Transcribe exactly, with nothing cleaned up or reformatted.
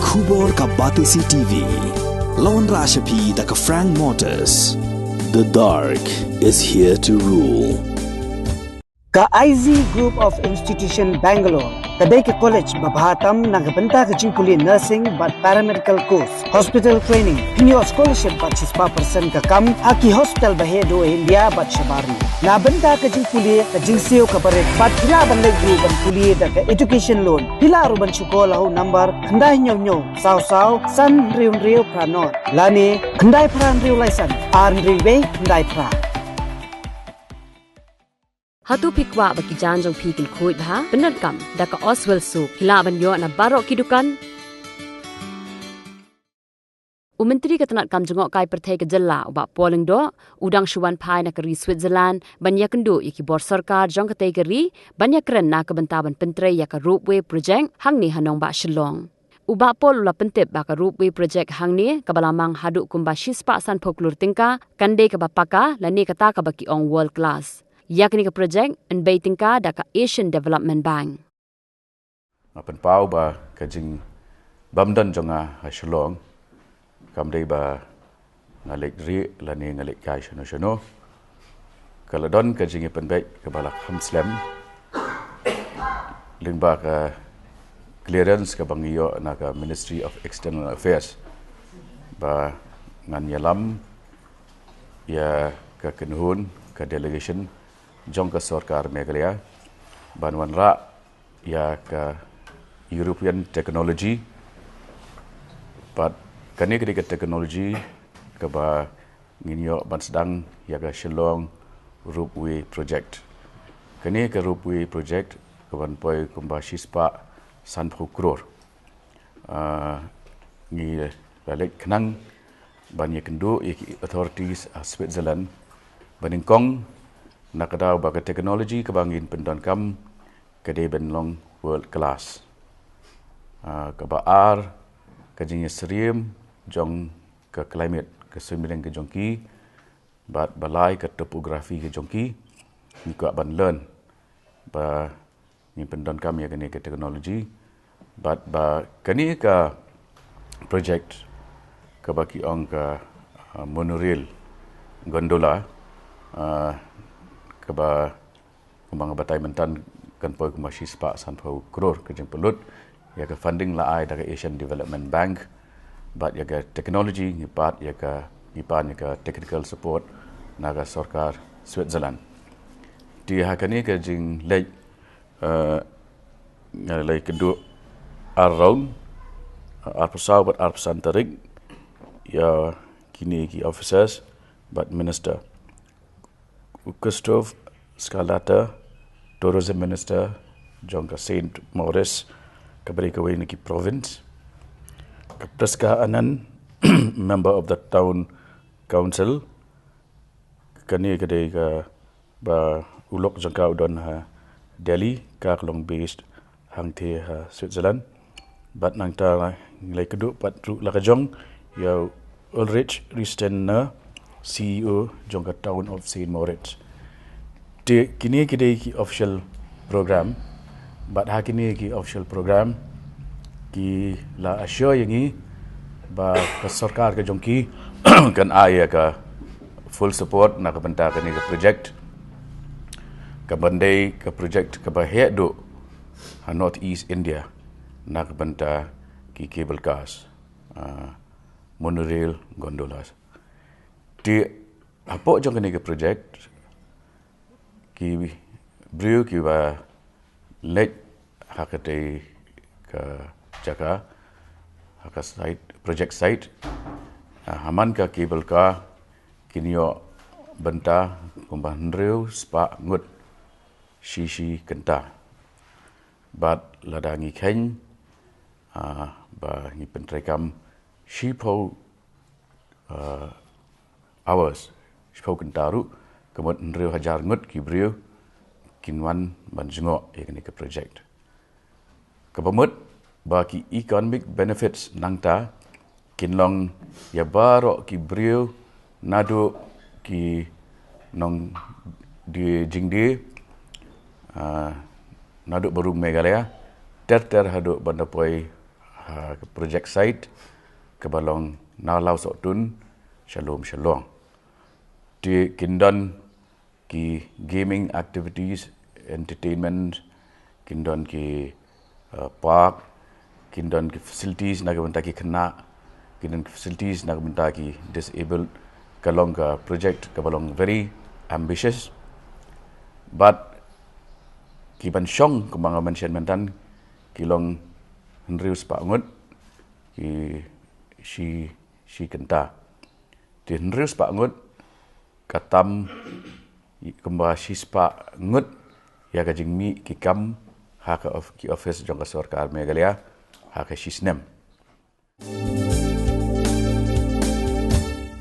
Khubor ka Batesi T V. Lawan Rashapi da ka Frank Motors. The dark is here to rule. Ka I Z Group of Institution Bangalore ka dei ka college ba bha tam na ka bynta ka jingpule nursing bad paramedical course, hospital training, pynïoh scholarship bad shispah percent ka kam ha ki hospital ba heh duh ha India bad shabar. Na bynta ka jingpule ka jingsiew ka barit bad phi lah ban leit ruh ban pule da ka education loan. Phi lah ruh ban shu call ha u number khyndai hynñiew hynñiew saw saw san hynriew hynriew phra nod lane khyndai phra hynriew lai san ar hynriew wei khyndai phra. Hato phi kwah ba ki jaiñ jong phi kin khuid bha? Pyndonkam da ka Oswell Soap. Phi lah ban ïoh na baroh ki dukan. U Myntri ka tnat kam jngohkai pyrthei ka jylla u Bah Paul Lyngdoh u dang shu wan phai na ka ri Switzerland ban ïakynduh ïa ki bor sorkar jong katei ka ri ban ïakren na ka bynta ban pyntrei ïa ka ropeway project hangne ha nongbah Shillong. U Bah Paul u la pyntip ba ka ropeway project hangne kaba la mang haduh kumba shispah sanphew klur tyngka kan dei kaba paka lane kata kaba ki ong world class. Ïa kane ka project yn bei tyngka da ka Asian Development Bank. Nga pynpaw ba ka jingbym don jong nga ha Shillong kam dei ba nga leit rieh lane nga leit kai shano shano. Ka la don ka jingïapynbeit kaba la kham slem lyngba ka clearance kaba ngi ïoh na ka Ministry of External Affairs ba ngan ïalam ïa ka kynhun, ka delegation jong ka sorkar Meghalaya ban wanrah ïa ka European technology. Bad kane ka dei ka technology kaba ngin ïoh ban sdang ïa ka Shillong Ropeway Project. Kane ka ropeway project kaban poi kumba shispah sanphew klur. Ah, ngi la leit khnang ban ïakynduh ïa ki authorities ha Switzerland ba nyngkong na ka daw ba ka technology kaba ngin pyndonkam ka dei ban long world class. Ah, kaba ar, ka jingïasyriem jong ka climate, ka suiñbneng ka jong ki, bad ba lai ka topography ka jong ki, ngi kwah ban learn ba ngin pyndonkam ïa kane ka technology bad ba kane ka project kaba ki ong ka, uh, monorail gondola, uh, kaba kumba nga batai mynta kan poi kumba shispah sanphew klur ka jingpynlut. Ïa ka funding la ai da ka Asian Development Bank bad ïa ka technology ngi pat ïa ka, ngi pan ïa ka technical support na ka sorkar Switzerland. Te ha kane ka jingleit, eh, nga la ïakynduh ar round, arphew saw bad arphew san tarik, ïa kine ki officers bad minister. U Christophe Scarlata, Tourism Minister jong ka Saint Maurice, kaba dei kawei na ki province. Ka Prisca Anand, Member of the Town Council. Kane ka dei kaba u lok jong ka u don ha Delhi, ka ka long based hangtei ha Switzerland. Bad nangta ngi la ïakynduh pat ruh la ka jong ïa u Ulrich Riesener, C E O jong ka Town of Saint Moritz. Te kine ki dei ki official program. Bad ha kine ki official program ki la assure ïa ngi ba ka sorkar ka jong ki kan ai ïa ka full support na ka bynta kane ka project. Kaban dei ka project kaba heh duh ha North East India na ka bynta ki cable cars, ah, monorail, gondolas. Te hapoh jong kane ka project ki briew kiba leit ha katei ka jaka, ha ka site, project site, ah, ha man ka cable car kin ïoh bynta kumba hynriew spah ngut shi shi kynta. Bad lada ngi kheiñ, ah, ba ngi pyntreikam shiphew, ah, hours, shiphew kynta ruh, ka mut hynriew hajar ngut ki briew kin wan ban jngoh ïa kane ka project. Kaba mut ba ki economic benefits nangta kin long ïa baroh ki briew naduh ki nongdie jingdie, ah, naduh barim Meghalaya ter ter haduh ban da poi ha ka project site kaba long na Lawsohtun sha Lumshillong. Te kin don ki gaming activities, entertainment, kin don ki uh, park, kin don ki facilities na ka bynta ki khynnah, kin don ki facilities na ka bynta ki disabled. Ka long ka project kaba long very ambitious. But ki ban shong kumba nga mention mynta ki long hynriew spah ngut, ki shi shi kynta. Te hynriew spah ngut ka tam kumba shi spah ngut ïa ka jingmih ki kam ha ka of, ki office jong ka sorkar Meghalaya ha ka shi snem.